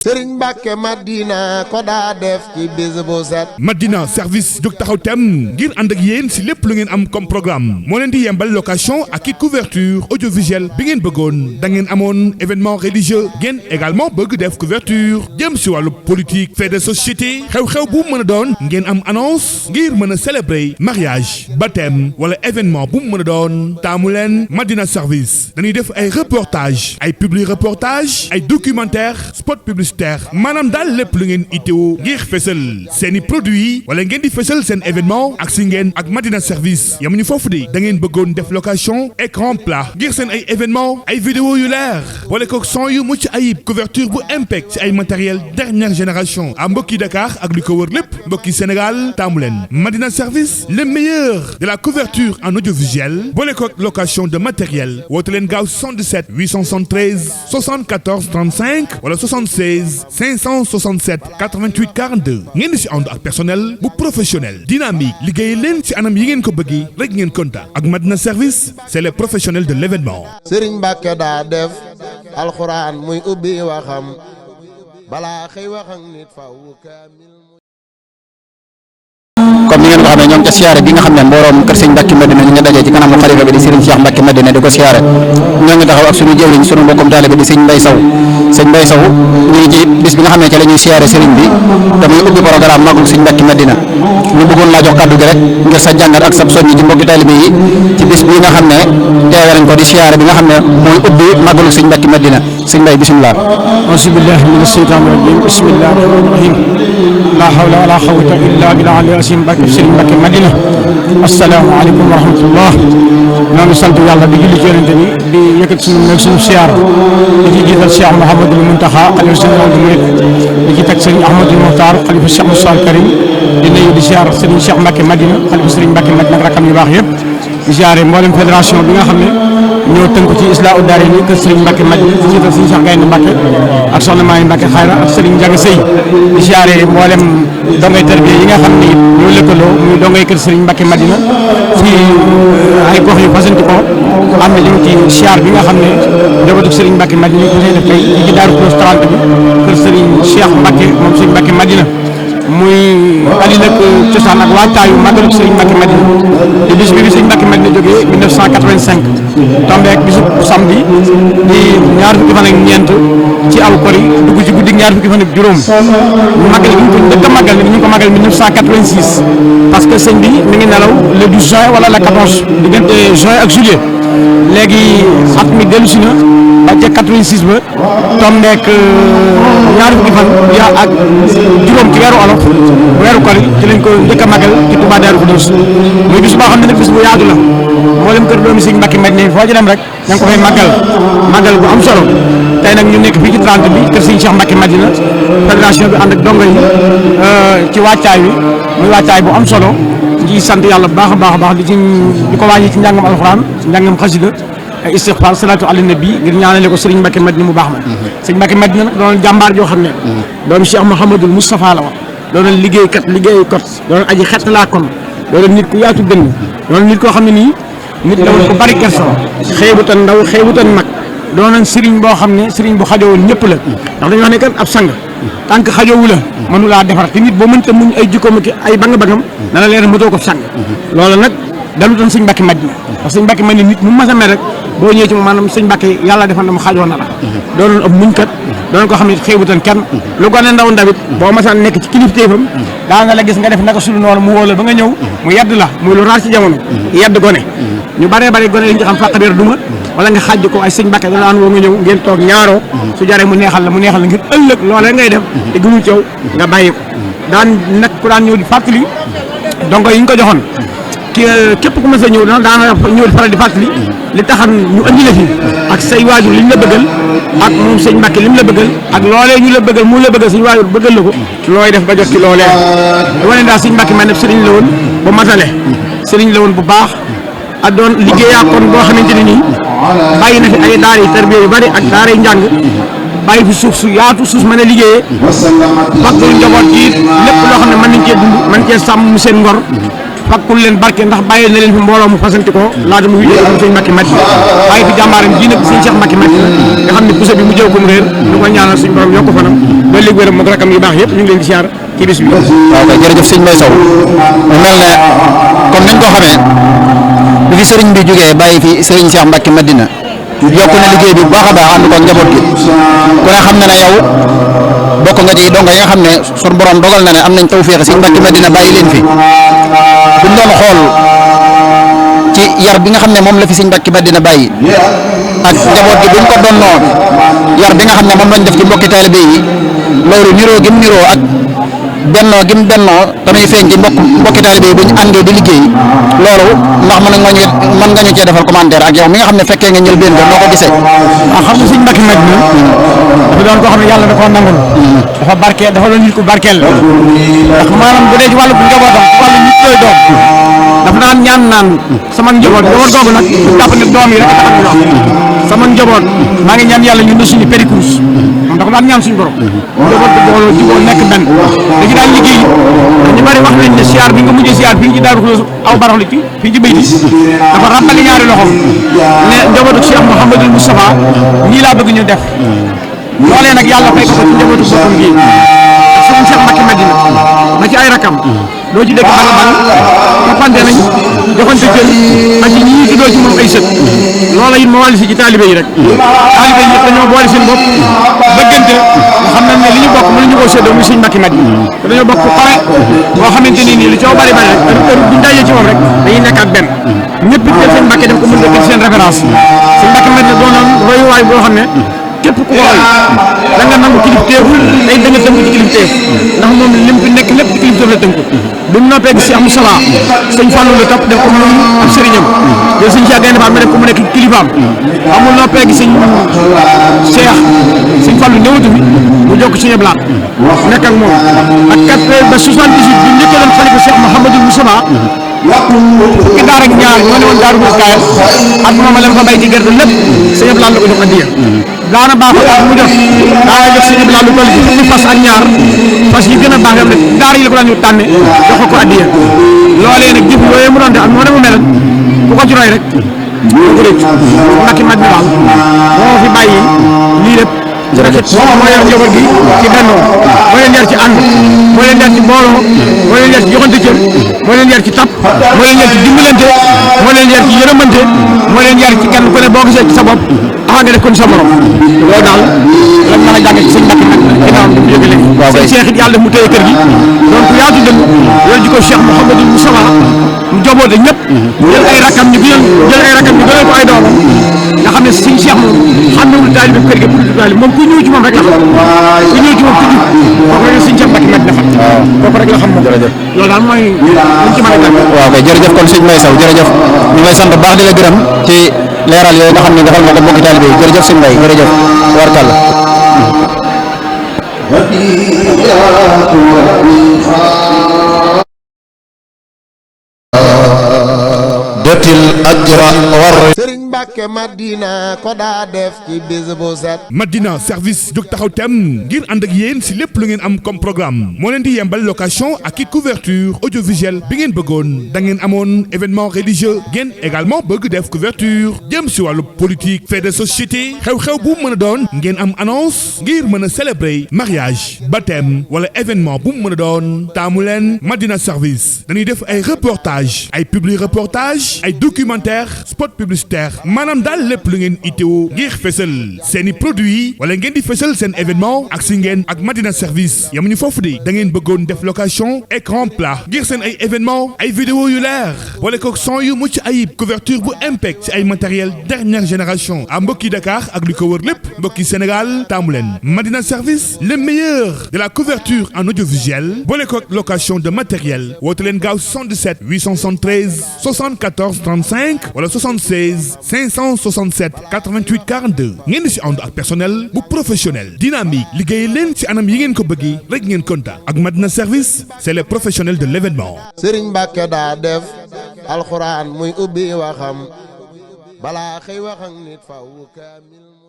Sëriñ Mbàkke Madina ko daa def ci bis bu set. Madina service jóg taxaw tem ngir ànd ak yéen si lépp lu ngeen am comme programme moo leen di yembal location ak i couverture audiovisuelle bi ngeen bëggoon da ngeen amoon événement religieux ngeen également bëgg def couverture jëm si wàllu politique fait de société xew-xew bu mën a doon ngeen am annonce ngir mën a célébrer mariage baptême wala événement bu mu mën a doon taamu leen Madina service dañuy def ay reportage ay publi reportage ay documentaire spot publicitaire maanaam daal lépp lu ngeen itteewu ngir fësal seeni produits wala ngeen di fësal seen événement ak si ngeen ak Madina service yamuñu foofu de da ngeen bëggoon def location écran plat ngir seen ay événement ay vidéo yu leer wala ko son yu mucc ayib couverture bu impec ci ay matériel dernière génération à mbokki Dakar ak li ko wër lépp mbokki Sénégal taamu leen Madina service le meilleur de la couverture en audiovisuel boole ko location de matériel woote leen gaaw 77 873 74 35 wala 76 567 88 42 ngeen di si ànd ak personnel bu professionnel dynamique liggéey leen ci anam yi ngeen ko bëggee rek ngeen contact ak Madina service c'est les professionnels de l'événement. Sëriñ Mbàkke daa def alxuraan muy ubbi waxam balaa xëy wax ak nit faw kaamil. comme ni ngeen ko xamee ñoom ca siyaare gi nga xam ne mbooroom kër sëñ Mbàkke Madina ñu nga dajee ci kanamu xalifa bi di Serigne Cheikh Mbàkke Madina di ko siyaare ñoo ngi taxaw ak suñu jëwriñ suñu mbokkum taalibe di sëñ Mbay Saw sëñ Mbay Saw ñu ngi ci bis bi nga xam ne ci la ñuy siyaare Serigne bi damay ubbi programme magul sëñ Mbàkke Madina ñu bëggoon laa jox kàddu gi rek ngir sa jàngat ak sa soññi ci mbokki taalibe yi ci bis bi nga xam ne teewe nañ ko di siyaare bi nga xam ne mooy ubbi magalu sëñ Mbàkke Madina sëñ Mbay bismillah auzubillahi mina shaytaani rajiim bismillahi rahmaani rahiim laa hawla wala quwwata illa billahi al-azim Serigne Mbàkke Madina asalaamaaleykum wa rahmatullah ñoo ngi sant yàlla di julli ci yonente bi di yëkkat suñu siyaar di ci jiital Cheikh Mouhamadul Muntaxa xalifa général des mourides di ci teg Serigne Ahmadul Muxtaar xalifa Cheikh Moussa Karim di nuyu di siyaar Serigne Cheikh Mbàkke Madina xalifa Serigne Mbàkke Madina ak rakam yu baax yëpp di siyaare mboolem fédération bi nga xam ne ñoo tënku ci Islaahu Daarayni kër Serigne Mbàkke Madina di jiital Serigne Cheikh Gaynde Mbàkke ak soxna Maay Mbàkke Xayra ak Serigne Njaga Sëy di siyaare mboolem dongay tarbiya yi nga xam ne ñoo lëkkaloo muy dongay kër Serigne Mbàkke Madina ci ay gox yu fasanti ko am na ñu ci siyaar bi nga xam ne njabootu Serigne Mbàkke Madina ñu ko def tey ci Daaru Xudoos 30 bi kër Serigne Cheikh Mbàkke moom Serigne Mbàkke Madina muy ali nag cosaan ak waajtaayu màggalu Serigne Mbàkke Madina di bis bi Serigne Mbàkke Madina jógee 1985 tombé ak bisu samedi di ñaar fukki fan ak ñeent ci aw kori dugg ci guddi ñaar fukki fan ak juróom ñu màggal bi ñu ko njëkk a màggal ni ñu ngi ko màggal 1986 parce que sëñ bi mi ngi nelaw le 12 juin wala le 14 diggante juin ak juillet léegi at mi dellu si na ba ca 86 ba tombeek ñaar fukki fan yaa ak juróom ci weeru olof weeru kori ci lañ ko njëkk a màggal ci Touba Daaru Xudoos muy bis boo xam ne nag bis bu yaatu la mboolem kër doomi Serigne Mbàkke Madina foo ci dem rek da nga ko fay màggal bu am solo tey nag ñu nekk fii ci 30 bi kër Serigne Cheikh Mbàkke Madina fédération bi ànd ak dongo yi ci wàccaay wi muy wàccaay bu am solo ci sant yàlla bu baax a baax a baax di ko wàññi ci njàngam alxuraan njàngam xasida ay istighfar salaatu ala nabi ngir ñaanale ko Serigne Mbàkke Madina mu baax ma Serigne Mbàkke Madina nag doon jàmbaar joo xam ne doomu Cheikh Mouhamadul Moustapha la wax doon liggéeykat doon aji xett laa kon doon nit ku yaatu dënn doon nit koo xam ne nii nit la woon ko bari kersa xeebutan ndaw xeebutan mag doonoon Serigne boo xam ne Serigne bu xajowoon ñëpp la ndax dañu wax ne kat ab sang tant que xajowu la mënu laa defar te nit boo mënta muñ ay jikkoom ak ay bang-bangam dana leer mëtoo ko sang loolu nag dalu doon Serigne Mbàkke Madina ndax Serigne Mbàkke Madina nit mu mas a mel rek boo ñëwee ci moom maanaam Serigne Mbàkke yàlla defal na mu xaajoo na la doonoon ab muñkat doonoon ko xam ne xeebutan kenn lu gone ndaw ndawit boo masaan nekk ci kilifteefam daa nga la gis nga def naka sulu noonu mu woo la ba nga ñëw mu yedd la muy lu raar ci jamono yedd gone ñu baree bari gone yi ñu xam fàqabeer duma wala nga xàjj ko ay Serigne Mbàkke dana daan woo nga ñëw ngeen toog ñaaroo su jaree mu neexal la ngir ëllëg loolee ngay def te gëmul ci yow nga bàyyi ko daan nag ku daan ñëw di fàttali donc yi ñu ko joxoon képp ku mës a ñëw daana ñëw di faral di fàttali li taxan ñu andi la fi ak say waajur li ñu la bëggal ak moom sëñ Mbàkke li mu la bëggal ak loolee ñu la bëggal mu la bëggal suñu waajur bëggal la ko looy def ba jot ci loolee dama ne daal sëñ Mbàkke man ne sëriñ la woon bu matale sëriñ la woon bu baax ak doon liggéeyaa kon boo xamante ne nii bàyyi na fi ay daara yi tarbiya yu bari ak daara yi njàng bàyyi fi suuf su yaatu suuf mën a liggéeyee fàttali njaboot yi lépp loo xam ne mën nañ cee dund mën cee sàmm seen ngor fakkul leen barke ndax bàyyi na leen fi mbooloo mu fasanti ko laata mu wujjee am sëñ Mbacke Madina bàyyi fi jàmbaaram ji nag sëñ Cheikh Mbacke Madina nga xam ne puso bi mu jëw ko mu réer ñu ko ñaanal suñu borom yokk fanam ba léegi wéram moog rakam yu baax yëpp ñu ngi leen di siyaar ci bis bi. waaw kay jërëjëf sëñ Mbaye Sow mu mel ne comme niñ ko xamee bi fi sëriñ bi jógee bàyyi fi sëriñ Cheikh Mbacke Madina yokku na liggéey bi bu baax a baax ànd ko njaboot gi ku ne xam na ne yow bokk nga ci donga yi nga xam ne sunu borom dogal na ne am nañ tawféex sëriñ Mbacke Madina bàyyi leen fi buñ doon xool ci yar bi nga xam ne moom la fi sëriñ Mbacke Madina bàyyi ak njaboot gi buñ ko donnoo yar bi nga xam ne moom lañ def ci mbokki taalibe yi loolu niroo gim niroo ak bennoo gim bennoo tamit feeñ ci mbokki taalibe yi bu ñu àndee di liggéey loolu ndax mën nga ñu cee defal commentaire ak yow mi nga xam ne fekkee nga njëlbéen ba noo ko gisee. waaw xam nga sëñ Mbacke Madina dafa doon koo xam ne yàlla da koo nangul dafa barkeel dafa doon nit ku barkeel ndax maanaam bu dee ci wàllu njabootam ci wàllu nit looy doom dafa daan ñaan naan sama njaboot googu nag jàpp ne doom yi rek tax ñu wax sama njaboot maa ngi ñaan yàlla ñu ne suñu péricous moom dafa daan ñaan suñu borom njaboot bi booloo juboo nekk benn dañu daan liggéey ñu bari wax nañ ne siyaar bi nga mujjee siyaar fii ci Daaru Xuloos aw barax li fii ci bayti dafa ràmbali ñaari loxom ne njabootu Cheikh Mouhamadou Moustapha nii laa bëgg ñu def loolee nag yàlla fay ko ci njabootu boppam gi ak sëñ Cheikh Mbacke Madina na ci ay rakam doo ci dégg bang toppante nañ joxante jël ak ci ñii tuddoo ci moom ay sët loola it ma wàlli si ci taalibe yi rek taalibe yi dañoo boole seen bopp bëggante xam nañ ne li ñu bokk mënuñu koo séddoo muy sëñ Mbacke Madina te dañoo bokk xare boo xamante ni nii lu coow bari bari rek heure buñ dajee ci moom rek dañuy nekk ak benn ñëpp it sëñ Mbacke def ko mën a seen référence sëñ Mbacke Madina doonoon royuwaay boo xam ne képp ku ko roy da nga nangu kilifteef tey da nga tënku ci kilifteef ndax moom lim fi nekk lépp ci kilifteef la tënku bi mu noppee gis si am sala sëñ Fallou la topp def ko muy ab sëriñam yow sëñ Cheikh Gaynde Fatma def ko mu nekk kilifaam amul noppee gis sëñ Cheikh sëñ Fallou ñëwatu fi mu jokk ci ñeblaat nekk ak moom ak 4 ba 78 bi njëkk doon xalifa Cheikh Mouhamadou Moustapha fukki daar ak ñaar ñoo ne woon Daaru Xuloos kaayal at moom leen ko bay ci gerte lépp sëñ Abdoulaye la ko jox addiya daana baaxul at mu jot daana jox sëñ Abdoulaye lu toll ci fukki fas ak ñaar fas yi gën a baax rek daar yi la ko daan ñu tànne jox ko addiya loolee nag jëf yooyu mu doon def ak moo ne mu mel ku ko ci roy rek doo ko rëcc Mbacke Madina daal moo fi bàyyi lii lépp ci rafet moo yor njaboot gi ci bennoo moo leen yar ci ànd moo leen yar ci mbooloo moo leen yar ci joxante cër moo leen yar ci tap moo leen yar ci dimbalante moo leen yar ci yërëmante moo leen yar ci kenn ku ne boo gisee ci sa bopp nga def ko ni sa morom loolu daal lan mën a jàng ci sëñ Mbacke Madina ginnaaw bi mu jóge léegi sëñ Cheikh it yàlla def mu téye kër gi donc yaatu dënn yor ji ko Cheikh Mouhamadou Moustapha mu joboote ñëpp jël ay rakam ñu gënal ko ay doomam nga xam ne sëñ Cheikh moom xam ne wul taalibe kër gi pour du taalibe moom ku ñëw ci moom rek la xam ku ñëw ci moom tudd kooku rek sëñ Cheikh Mbacke Madina fa kooku rek la xam moom loolu daal mooy luñ ci mën a tàgg waaw kay jërëjëf kon sëñ Mbaye Sow jërëjëf ñu ngi lay sant baax di la gërëm ci leeral yooyu nga xam ne defal nga ko mbokki taalibe yi jërëjëf sëñ Mbaye jërëjëf warkalla dotil ajra war Sëriñ Mbacke Madina ko daa def ci bis bu set Madina service jóg taxaw tem ngir ànd ak yéen si lépp lu ngeen am comme programme moo leen di yembal location ak i couverture audiovisuelle bi ngeen bëggoon da ngeen amoon événement religieux ngeen également bëgg def couverture jëm si wàllu politique fait de société xew-xew bu mën a doon ngeen am annonce ngir mën a célébrer mariage baptême wala événement bu mën a doon taamu leen Madina service dañuy def ay reportage ay publi reportage ay documentaire spot publicitaire maanaam daal lépp lu ngeen itteewu ngir fësal seeni produit wala ngeen di fësal seen événement ak si ngeen ak Madina service yamuñu foofu de da ngeen bëggoon def location écran plat ngir seen ay événement ay vidéo yu leer boole ko son yu mucc ayib couverture bu impec ci ay matériel dernière génération à mbokki Dakar ak lu ko wër lépp mbokki Sénégal taamu leen Madina service le meilleur de la couverture en audiovisuel boole ko location de matériel woote leen gaaw 77 873 74 35 wala 76 567 88 42 ngeen di si ànd ak personnel bu professionnel dynamique liggéey leen ci anam yi ngeen ko bëggee rek ngeen kontaan ak Madina service c'est les professionnels de l'événement. Sëriñ Mbacke daa def alxuraan muy ubbi waxam balaa xëy wax ak nit faw kaamil